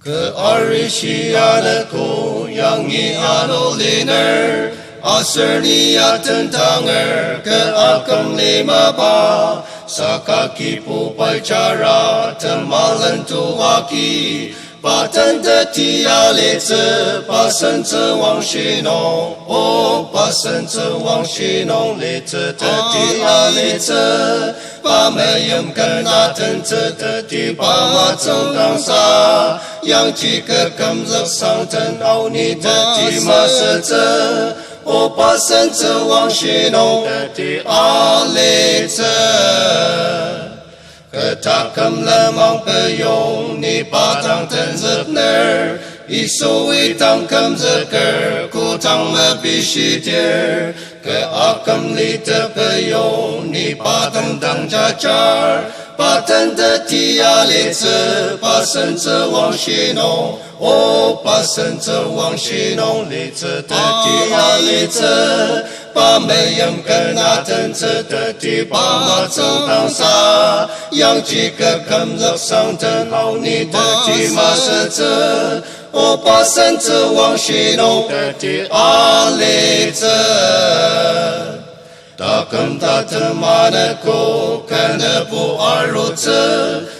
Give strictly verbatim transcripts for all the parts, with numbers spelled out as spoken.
Kü arishi anogo yangi ano liner, aser ni ya tendanger kü aküm limaba, saka Kibubai jara temalen tuaki, pa tenteti alitsü, pa sentsü wangshi nung, o pa sentsü wangshi nung litsü teti alitsü, pa meim kena tentsü teti pa matsüngdangsa, yangji kü kümzüksang tenao ni teti masütsü, o pa sentsü wangshi nung teti alitsü. Kü taküm lenmang peyong ni pa dang tenzükner, Yisui dang kümzüker kodang mepishidir, kü aküm lite peyong ni pa den dang jajar, pa tenteti alitsü, pa sentsü wangshi nung, o pa sentsü wangshi nung litsü teti alitsü, pa meim kena tentsü teti pa matsüngdangsa, yangji kü kümzüksang tenao ni teti masütsü, o pa sentsü wangshi nung teti alitsü. Taküm tatem anogo kenübo arutsü,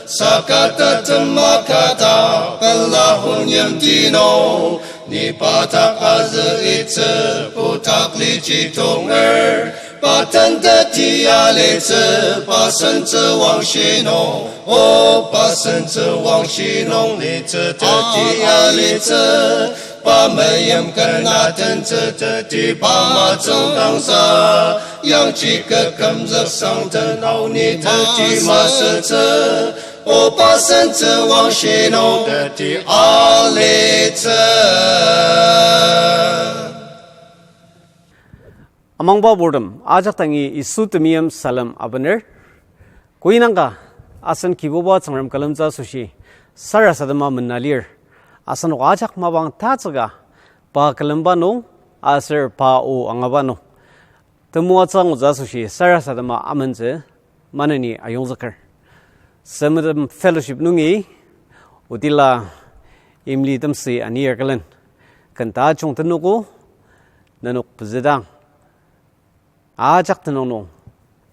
saka tatem makata pela hunyimti nung, ni pa dak azü itsü, kotak liji tonger, pa tenteti alitsü, pa sentsü wangshi nung, o pa sentsü wangshi nung litsü teti alitsü, pa meim kena tentsü teti pa matsüngdangsa, yangji kü kümzüksang tenao ni teti masütsü, o pa sentsü wangshi nung teti alitsü. Amangba purtem ajak dangi Yisu temeim salem abener. Koinangka asen Kibuba Tsüngrem külemtsü asoshi sarasadema mena lir. Asenok ajak mapang tatsüka pa külemba nung aser pa o angaba nung temoatsü angutsü asoshi sarasadema amentsü maneni ayongzüker. Semetem Fellowship nungi otila imli temsü anir külen ken tajung tenogo, nenok pezüdang ajak tenüng nung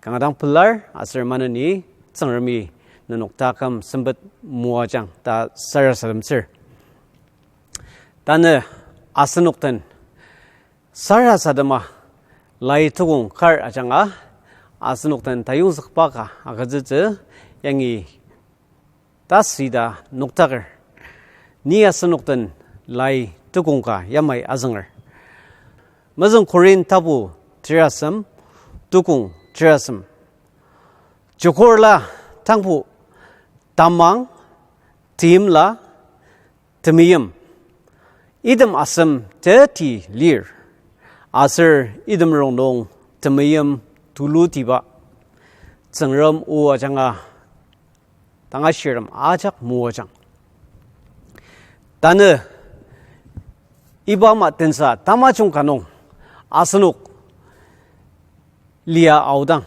kanga dang pelar aser maneni Tsüngremi nenok taküm sempet moajang ta sarasademtsür. Tanü asenok den sarasadema lai tukong kar ajanga asenok den tayongzükba ka agütsütsü yangi tasüta noktaker. Ni asenok den lai tukong ka yamai azünger. Mezüng Korinth tapu terasem, tukong terasem. Jokorla tangbo tamang, timla, temeim. Item asem teti lir. Aser item rongnung temeim tulutiba Tsüngrem o ajanga tangashirtem ajak moajang. Tanü iba ama tensa tamajung ka nung asenok lia aodang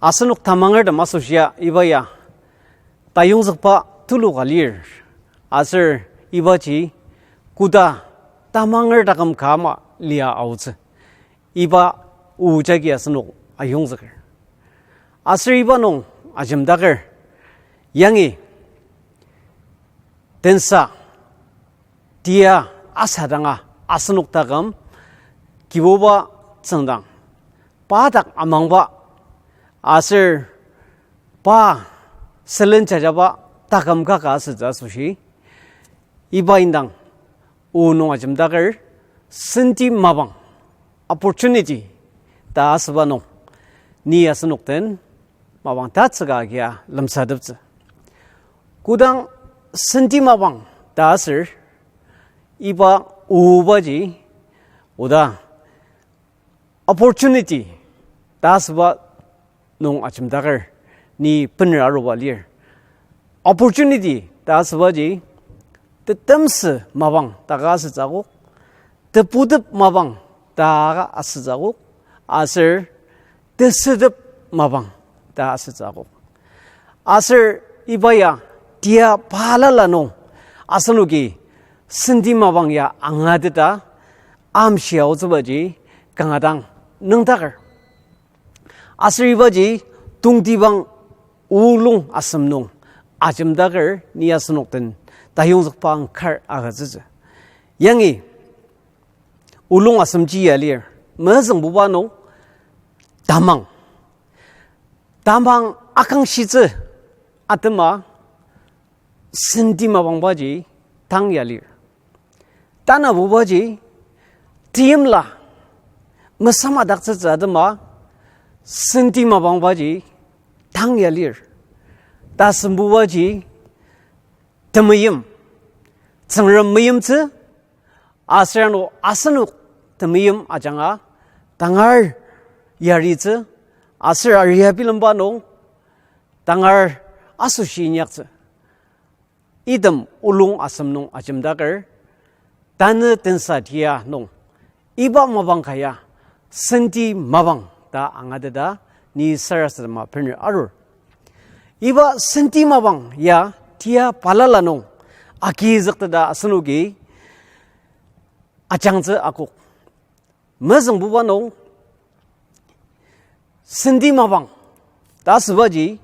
asenok tamangertem asoshia iba ya tayongzükba tulu ka lir. Aser ibaji koda tamanger taküm ka ama lia aotsü. Iba o jagi asenok ayongzüker. Aser iba nung ajemdaker yangi tensa tia asadanga asenok taküm Kibuba tsüngdang pa dak amangba aser pa sülen jajaba taküm kaka asütsü asoshi iba indang o nung ajemdaker senti mapang opportunity ta asüba nung ni asenok den mapang tatsüka agia lemsateptsü. Kodang senti mapang ta aser iba obaji oda opportunity ta asüba nung ajemdaker ni bener aruba lir. Opportunity ta asübaji tetemsü mapang ta ka asütsü akok, teputep mapang ta ka asütsü akok, aser tesütep mapang ta asütsü akok. Aser iba ya tia balala nung, asenoki senti mapang ya angateta amshia aotsübaji kanga dang nüngdaker. Aser ibaji tongtibang olung asem nung ajemdaker ni asenok den tayongzükba kar agütsütsü. Yangi olung asemji ya lir, mezüngbuba nung tamang. Tamang akangshitsü atema senti mapangbaji tang ya lir. Tanabubaji teimla mesamadaktsütsü atema senti mapangbaji tang ya lir. Tasembubaji temeim, Tsüngrem meimtsü, aser ano asenok temeim ajanga tangar yaritsü, aser aria bilemba nung tangar asoshi inyaktsü. Item olung asem nung ajemdaker, tanü tensa tia nung iba mapang ka ya senti mapang ta angateta ni sarasadema bener arur. Iba senti mapang ya tia balala nung agizükteta asenoki ajangtsü akok. Mezüngbuba nung senti mapang ta asübaji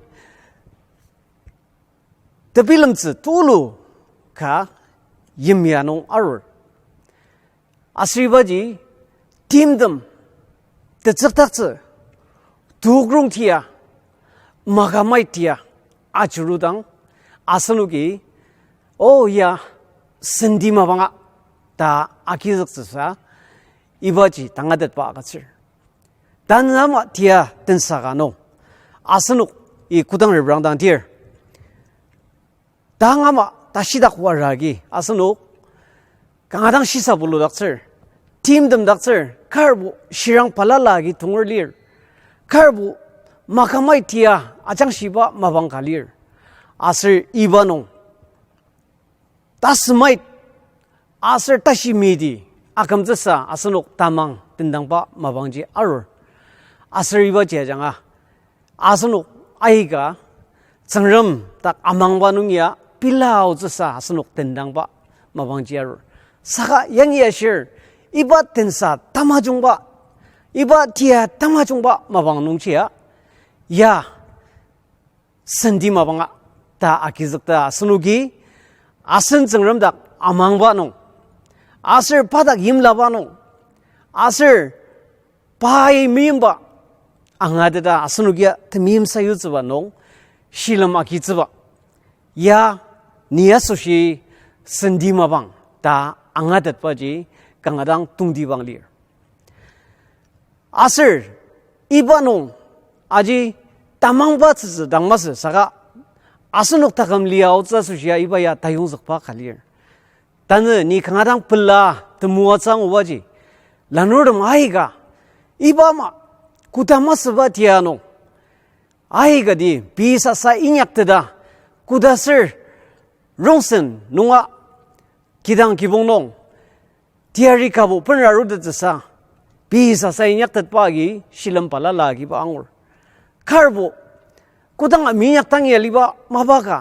tebilemtsü tulu ka yimya nung arur. Aser ibaji timtem tetsükdaktsü, tukrong tia, makamai tia ajurudang asenoki, o ya senti mapanga ta agizüktsüsa ibaji tangatetba agütsür. Tanü ama tia tensa ka nung asenok i kodang reprangdang tir, tang ama tashidak wara agi asenok kanga dang shisa puludaktsür, timtemdaktsür, karbo shirang balala agi tonger lir, karbo makamai tia ajangshiba mapang ka lir. Aser iba nung tasümait aser tashi miti akümtsüsa asenok tamang tendangba mapangji arur. Aser ibaji ajanga asenok aika Tsüngrem dak amangba nung ya pilaotsüsa asenok tendangba mapangji arur. Saka yangi ashir, iba tensa tamajungba, iba tia tamajungba mapang nungji ya, ya senti mapanga ta agizükta asenoki asen Tsüngrem dak amangba nung, aser pa dak yimlaba nung, aser pai meimba angateta asenokia temeim sayutsüba nung shilem agitsüba ya ni asoshi senti mapang ta angatetbaji kanga dang tongtibang lir. Aser iba nung aji tamangba tsütsü dang masü saka asenok taküm liaotsü asoshia iba ya tayongzükba ka lir. Tanü ni kanga dang pela temoatsü angubaji, lanurtem aika iba ama koda masüba tia nung aikati pei sasa inyakteta, koda ser rongsen nunga kidang kibong nung teyari kabo benra arutettsüsa pei sasa inyaktetba agi shilem balala agiba angur. Karbo kodanga minyak tangi aliba mapa ka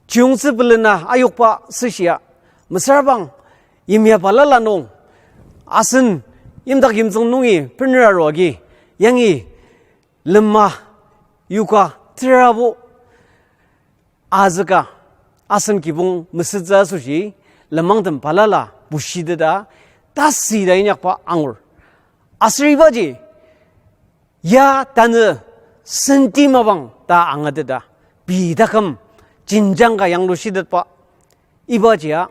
chiyungtsü pelena ayokba süshia, mesüra bang yimya balala nung asen yimdak yimtsüng nungi benra aru agi yangi lema yoka terabo azüka asen kibong mesütsü asoshi lenmangtem balala bushiteta tasüta inyakba angur. Aser ibaji ya tanü senti mapang ta angateta pei taküm jenjang ka yanglushitetba ibajia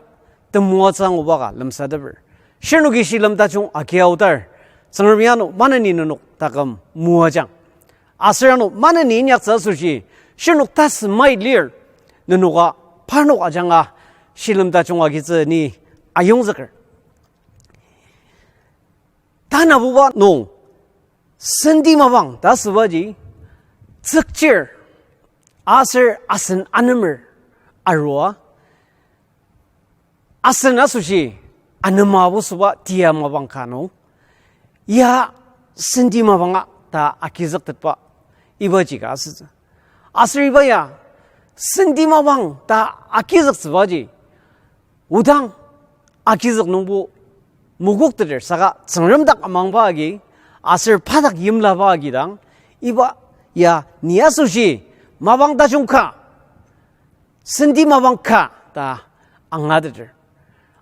temoatsü anguba ka lemsateper. Shirnoki shilem tajung agiaotar, Tsüngremi ano maneni nenok taküm moajang. Aser ano maneni inyaktsü asoshi shirnok tasü mait lir, nenoka parnok ajanga shilem tajung agitsü ni ayongzüker. Tanabuba nung senti mapang ta asübaji tsükchir aser asen anemer arua, asen asoshi anemabo süba tia mapang ka nung ya senti mapanga ta agizüktetba ibaji ka asütsü. Aser iba ya senti mapang ta agizüktsübaji, odang agizük nungbo mokokteter saka Tsüngrem dak amangba agi, aser pa dak yimlaba agi dang, iba ya ni asoshi mapang tajung ka, senti mapang ka ta angateter.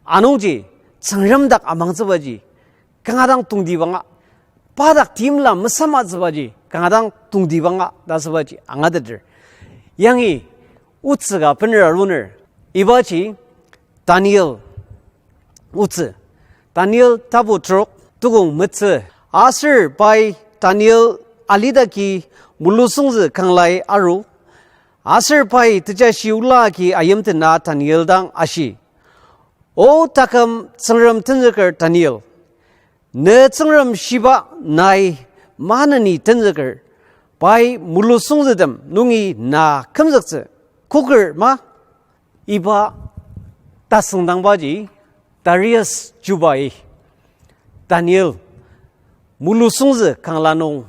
Anungji Tsüngrem dak amangtsübaji kanga dang tongtibanga, pa dak timla mesamatsübaji kanga dang tongtibanga ta asübaji angateter. Yangi otsü ka bener aruner, ibaji Daniel otsü. Daniel tapu trok, tukong metsü. Aser pai, Daniel, alidaki mulusungzü kanglai aru. Aser pai tejashi ola agi ayimtena Daniel dang ashi, O taküm Tsüngrem tenzüker Daniel, ne Tsüngrem shiba nai maneni tenzüker, pai mulusungzütem nungi na kümzüktsü koker ma? Iba tasüngdangbaji Darius chubai Daniel mulusungzü kangla nung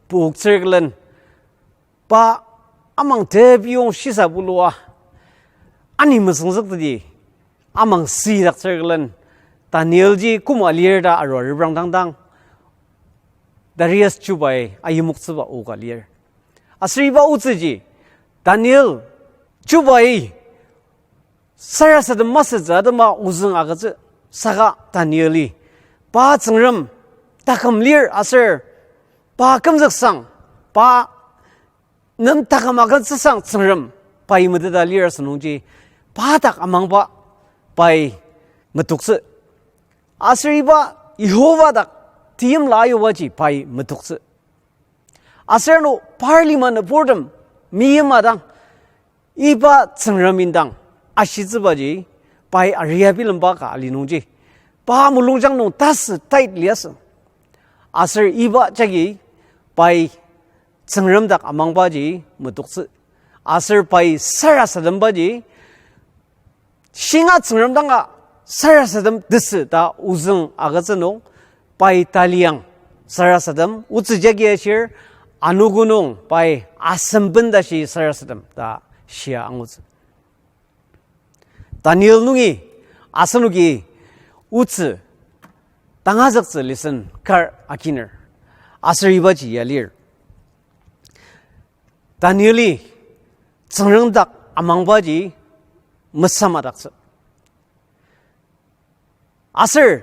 poktsür külen, pa amang tepiyong shisa bulua ani mesüngzükteti amang sidaktsür külen, Danielji koma lir ta arua reprangdangdang Darius chubai ayimoktsüba o ka lir. Aser iba otsüji Daniel chubai sarasadem masütsü atema ozüng agütsü. Saka Danieli pa Tsüngrem taküm lir aser pa kümzüksang, pa nem taküm agütsüsang Tsüngrem pai meteta lir asünungji, pa dak amangba pai metoktsü. Aser iba Yihova dak teimla ayubaji pai metoktsü. Aser ano par lima nüburtem meima dang iba Tsüngrem indang ashitsübaji pai aria bilemba ka ali nungji, pa mulungjang nung tasü tait liasü. Aser iba jagi pai Tsüngrem dak amangbaji metoktsü. Aser pai sarasadembaji shinga Tsüngrem danga sarasadem tesü ta ozüng agütsü nung, pai taliang sarasadem otsü jagi ashir, anogo nung pai asemben tashi sarasadem ta shia angutsü. Daniel nungi asenoki otsü tangazüktsü lesson kar aginer. Aser ibaji ya lir. Danieli Tsüngrem dak amangbaji mesamadaktsü. Aser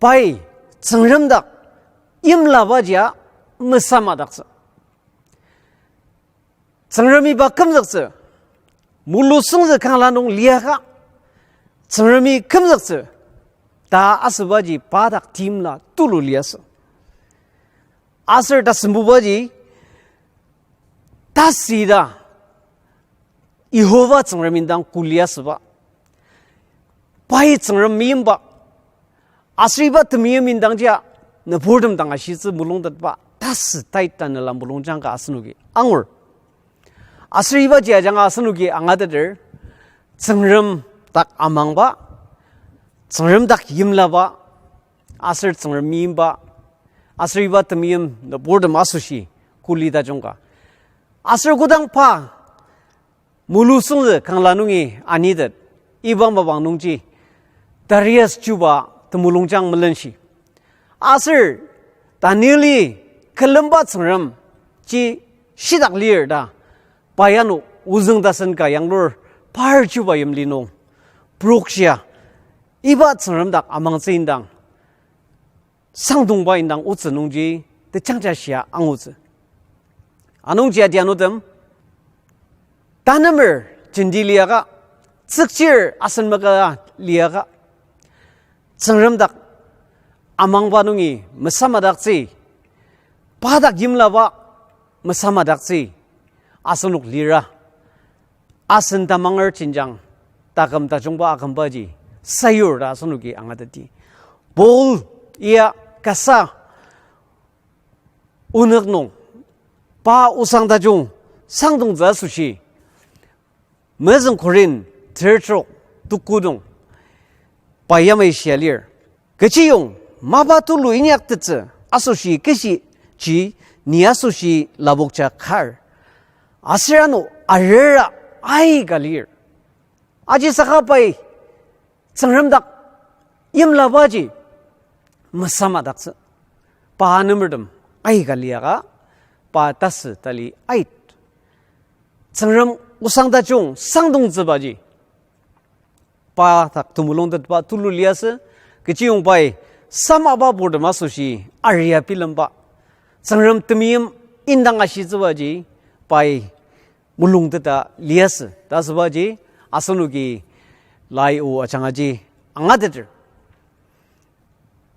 pai Tsüngrem dak yimlabajia mesamadaktsü. Tsüngremi pa kümzüktsü, mulusungzü kangla nung liaka, Tsüngremi kümzüktsü ta asübaji pa dak timla tulu liasü. Aser tasembubaji tasüda Yihova Tsüngrem indang kuli asüba. Pai Tsüngrem meimba. Aser iba temeim indang jia nüburtem dang ashitsü mulungtetba tasü tait tanela mulungjang ka asenoki angur. Aser ibaji ajanga asenoki angateter, Tsüngrem dak amangba, Tsüngrem dak yimlaba, aser Tsüngrem meimba, aser iba temeim nüburtem asoshi kuli tajung ka. Aser kodang pa mulusungzü kangla nungi anitet, iba mapang nungji Darius chuba temulungjang melenshi. Aser Danieli külemba Tsüngrem ji shitak lir ta, pa ano ozüng tasen ka yanglur par chuba yimli nung, prokshia, iba Tsüngrem dak amangtsü indang, sangdongba indang otsü nungji techangja shia angutsü. Anungji adianutem, tanemer jenti liaka, tsükchir asen maka liaka, Tsüngrem dak amangba nungi mesamadaktsü, pa dak yimlaba mesamadaktsü, asenok lira. Asen tamanger jenjang taküm tajungba akümbaji sayur ta asenoki angateti. Paul ya kasa onük nung pa osang tajung sangdongtsü asoshi, mezüng Korin ter trok tuku nung pa yamai shia lir. Kechiyong mapa tulu inyaktettsü asoshi kechiji ni asoshi lapokja kar. Aser ano arera aika lir. Aji saka pai Tsüngrem dak yimlabaji mesamadaktsü. Pa anemertem aika liaka, pa tasü tali ait. Tsüngrem osang tajung sangdongtsübaji pa dak temulung tetba tulu liasü, kechiyong pai samaba purtem asoshi aria bilemba. Tsüngrem temeim indang ashitsübaji pai mulungteta liasü ta asübaji asenoki lai o ajangaji angateter.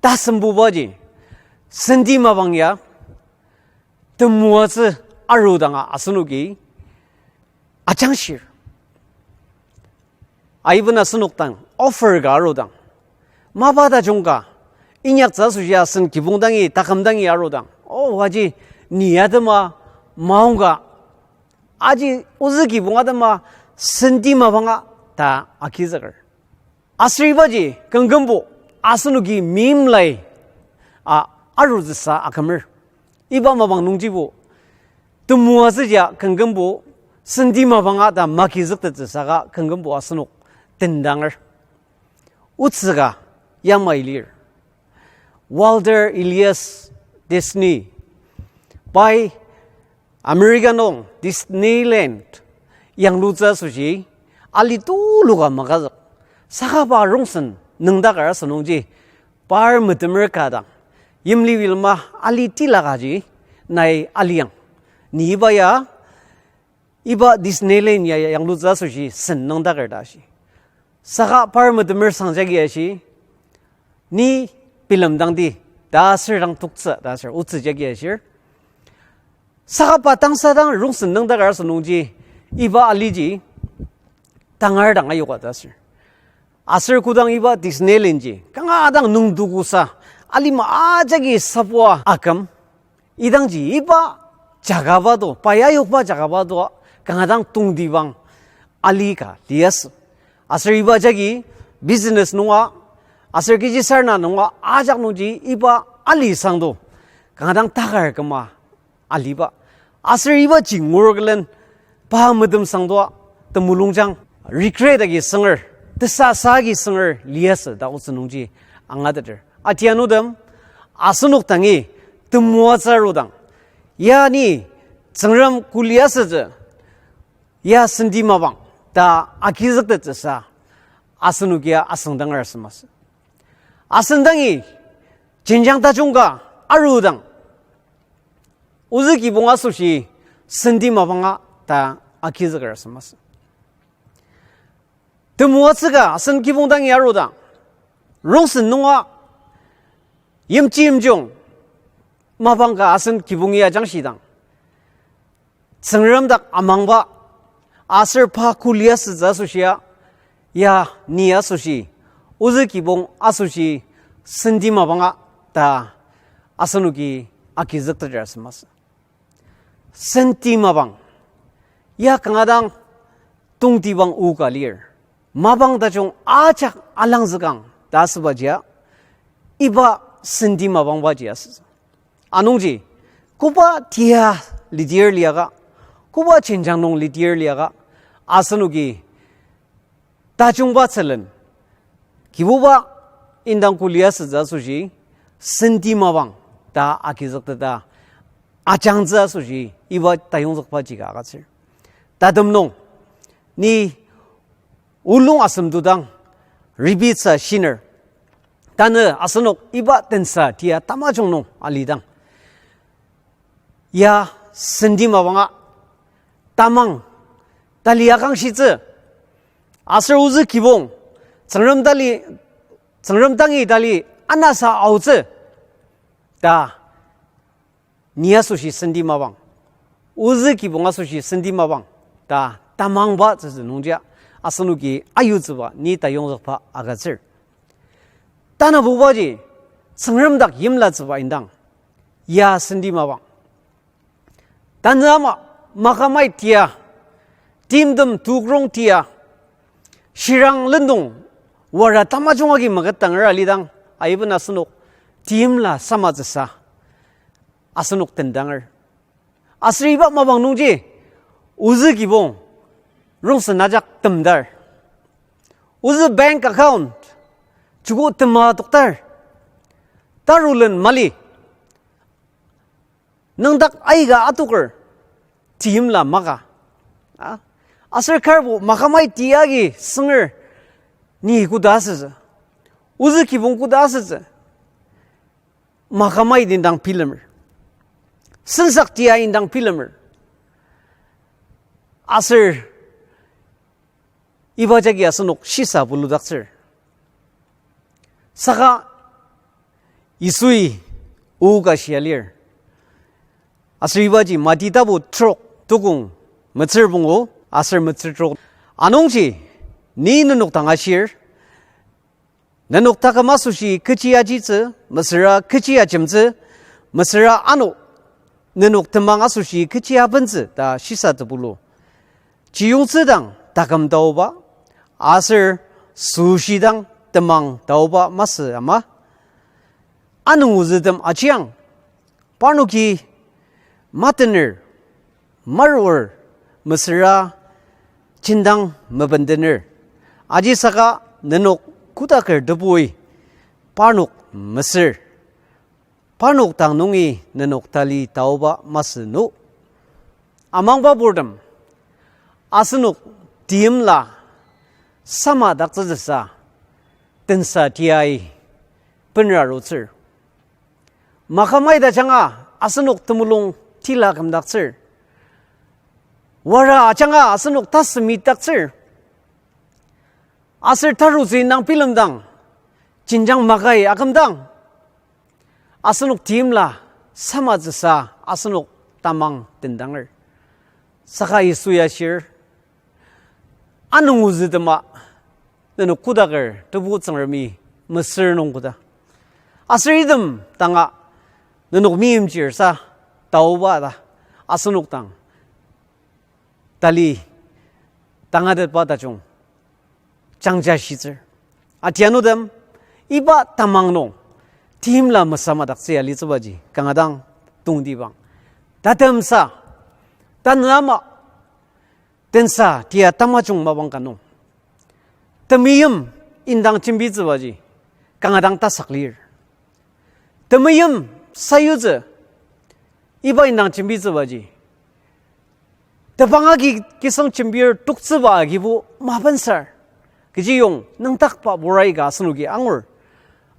Tasembubaji, senti mapang ya temoatsü arudanga asenoki ajangshir. Aiben asenok dang offer ka arudang, mapa tajung ka inyaktsü asoshi asen kibong dangi, taküm dangi arudang, o, aji ni atema maongka, aji ozü kibong atema senti mapanga ta agizüker. Aser ibaji kümkümbo asenoki meimlai a arutsüsa akümer. Iba mapang nungjibo temoatsüji kümkümbo senti mapanga ta magizüktettsüsaka kümkümbo asenok tendanger. Otsü ka yamai lir. Walter Elias Disney, pai America nung Disneyland yanglutsü asoshi ali tulu ka magazük. Saka pa rongsen nüngdaker asünungji par metemer ka dang yimli bilema ali tilakaji nai aliang. Ni iba ya, iba Disneyland ya yanglutsü asoshi sen nüngdaker ta shi. Saka par metemer sang jagi ashi, ni bilemdangdi, ta aser dang toktsü ta aser otsü jagi ashir. Saka pa tangsa dang rongsen nüngdaker asünungji iba aliji tangar dang ayoka ta aser. Aser kodang iba Disneyland ji kanga dang nüngtukusa, alima ajaki sapua aküm, idangji iba jagaba to, pa ayokba jagaba to, kanga dang tongtibang ali ka liasü. Aser iba jagi business nunga, aser kechi sarena nunga ajak nungji iba ali sangdo kanga dang takar küma aliba. Aser iba ji ngur külen pa metemsangdoa temulungjang regret agi sünger, tesasa agi sünger liasü ta otsü nungji angateter. Atianutem, asenok dangi temoatsü arudang, ya ni Tsüngrem kuli asütsü, ya senti mapang ta agizüktettsüsa asenokia asüngdanger asümasü. Asen dangi jenjang tajung ka arudang, ozü kibong asoshi senti mapanga ta agizüker asümasü. Temoatsü ka asen kibong dangi arudang, rongsen nunga yimjiyimjung mapang ka asen kibongi ajangshidang, Tsüngrem dak amangba aser pa kuli asütsü asoshia, ya ni asoshi, ozü kibong asoshi senti mapanga ta asenoki agizükteter asümasü. Senti mapang ya kanga dang tongtibang o ka lir. Mapang tajung ajak alangzükang ta asübajia, iba senti mapangbaji asütsü. Anungji, koba tia lidir liaka, koba jenjang nung lidir liaka, asenoki tajungba tsülen, Kibuba indang kuli asütsü asoshi senti mapang ta agizükteta ajangtsü asoshi iba tayongzükbaji ka agütsür. Tatem nung, ni olung asemtudang ribitsa shiner, tanü asenok iba tensa tia tamajung nung alidang, ya senti mapanga tamang tali akangshitsü, aser ozü kibong Tsüngrem tali, Tsüngrem dangi tali anasa aotsü ta, ni asoshi senti mapang, ozü kibong asoshi senti mapang ta tamangba tsütsü nungjia, asenoki ayutsüba ni tayongzükba agütsür. Tanabubaji, Tsüngrem dak yimlatsüba indang, ya senti mapang. Tanü ama makamai tia, timtem tukrong tia, shirang lendong wara tamajung agi maket tangar alidang, aiben asenok timla samatsüsa asenok tendanger. Aser iba mapang nungji, ozü kibong rongsen ajak temdar. Ozü bank account joko tema toktar. Tarulen mali. Nüngdak aika atoker, teimla maka. A? Aser karbo makamai tia agi sünger, ni koda asütsü? Ozü kibong koda asütsü? Makamai indang bilemer. Sensak tia indang bilemer. Aser iba jagi asenok shisa buludaktsür. Saka Yisui o ka shia lir. Aser ibaji Mati tapu trok tukong metsür pungu aser metsür trok. Anungji ni nenok dang ashir, nenok taküm asoshi kechi ajitsü, mesüra kechi ajemtsü, mesüra ano nenok temang asoshi kechi abentsü ta shisa tepulu. Chiyungtsü dang taküm taoba, aser süshi dang temang taoba masü ama. Anung ozütem ajiang, parnoki matener, marur, mesüra jindang mebendener. Ajisaka nenok kodaker tebui parnok mesür. Parnok dang nungi nenok tali taoba masü no. Amangba purtem, asenok teimla samadaktsütsüsa tensa tiai benra arutsür. Makamai tajanga asenok temulung tila kümdaktsür. Wara ajanga asenok tasümidaktsür. Aser tarutsü indang bilemdang, jenjang makai akümdang, asenok teimla samatsüsa asenok tamang tendanger. Saka Yisui ashir, anung ozütema, nenok kodaker tebu Tsüngremi mesür nung koda. Aser item danga nenok meimchir sa taoba ta asenok dang tali tangatetba tajung jangja shitsür. Atianutem, iba tamang nung teimla mesamadaktsü ya alitsübaji kanga dang tongtibang. Tatemsa, tanü ama, tensa tia tamajung mapang ka nung temeim indang jembitsübaji kanga dang tasak lir. Temeim sayutsü iba indang jembitsübaji tebang agi kisang jembir toktsüba agibo mapensar. Kechiyong nüngdakba burai ka asenoki angur.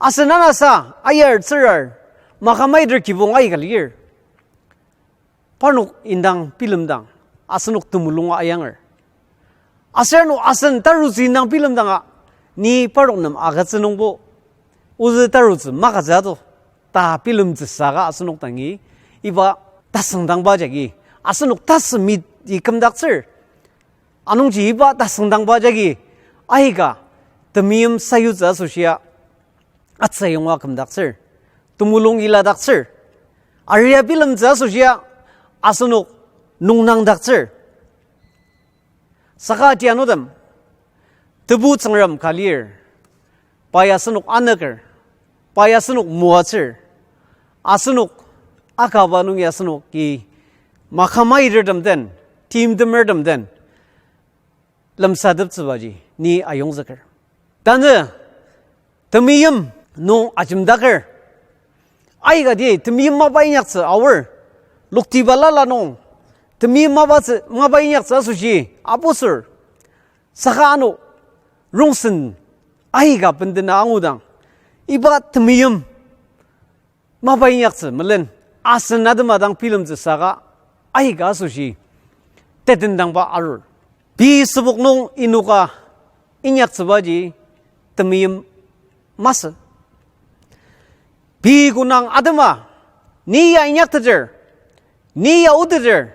Asen anasa ayar tsürar, makamai der kibong aika lir. Parnok indang bilemdang, asenok temulunga ayanger. Aser ano asen tarutsü indang bilemdanga, ni parnok nem agütsü nungbo, ozü tarutsü magütsü ato, ta bilemtsüsaka asenok dangi, iba tasüngdangba jagi asenok tasümiti kümdaktsür. Anungji iba tasüngdangba jagi aika temeim sayutsü asoshia atsüyonga kümdaktsür, temulung iladaktsür, aria bilemtsü asoshia asenok nungnangdaktsür. Saka atianutem, tebu Tsüngrem ka lir, pai asenok anüker, pai asenok moatsür, asenok akaba nungi asenoki makamai tertem den, timtemertem den lemsateptsübaji ni ayongzüker. Tanü temeim nung ajemdaker. Aikati temeim mapa inyaktsü aor. Lokti balala nung temeim mapatsü, mapa inyaktsü asoshi aposür. Saka ano rongsen aika bendena angudang, iba temeim mapa inyaktsü melen, asen atema dang bilemtsü saka aika asoshi tetendangba arur. Pei sübok nung inoka inyaktsübaji temeim masü. Pei konang atema, ni ya inyakteter, ni ya oteter,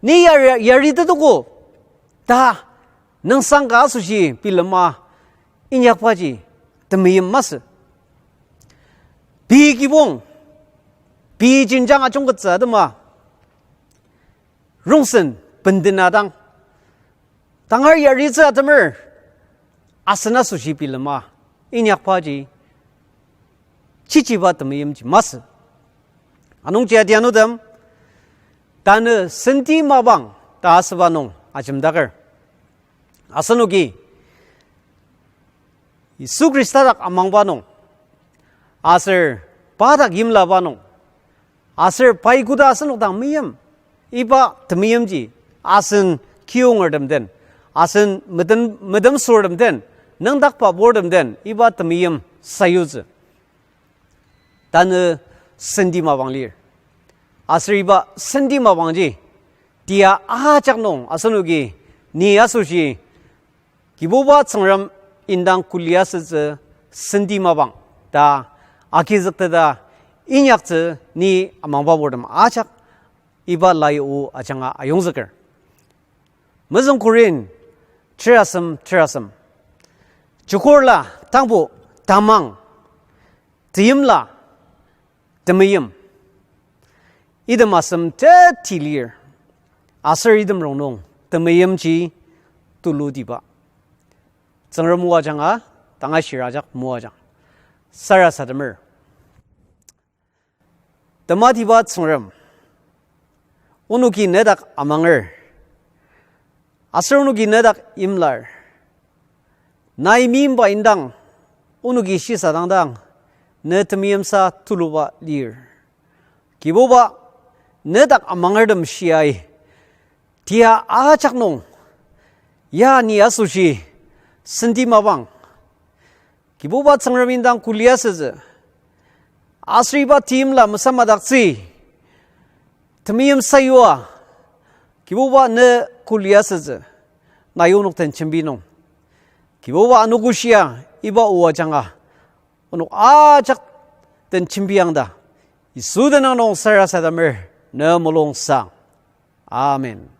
ni ya yaritetuko ta nüngsang ka asoshi bilema inyakbaji temeim masü. Pei kibong, pei jenjang ajungkettsü atema, rongsen bendena dang, tangar yaritsü atemer, asen asoshi bilema inyakbaji chichiba temeimji masü. Anungji atianutem, tanü senti mapang ta asüba nung ajemdaker. Asenoki Yisu Khrista dak amangba nung, aser pa dak yimlaba nung, aser pai koda asenok dang meim, iba temeimji asen kiyongertem den, asen metem, metemsürtem den, nüngdakba purtem den iba temeim sayutsü. Tanü senti mapang lir. Aser iba senti mapangji tia ajak nung asenoki ni asoshi Kibuba Tsüngrem indang kuliasütsü senti mapang ta agizükteta inyaktsü ni amangba purtem ajak iba lai o ajanga ayongzüker. Mezüng Korin terasem terasem, chukurla tangbo tamang, teimla temeim. Item asem teti lir, aser item rongnung temeimji tulutiba. Tsüngrem o ajanga tanga shir ajak moajang. Sarasademer. Tematiba Tsüngrem, onoki nedak amanger, aser onoki nedak imlar. Nai meimba indang onoki shisadang dang, ne temeimsa tuluba lir. Kibuba, nedak amangertem shiai tia ajak nung, ya ni asoshi senti mapang, Kibuba Tsüngrem indang kuliasütsü, aser iba teimla mesamadaktsü, temeim sayua, Kibuba ne kuliasütsü, nai onok den jembi nung. Kibuba anogoshia iba o ajanga onok ajak den jembiang ta, Yisu tenüng nung sarasademer, ne mulungsang. Amen.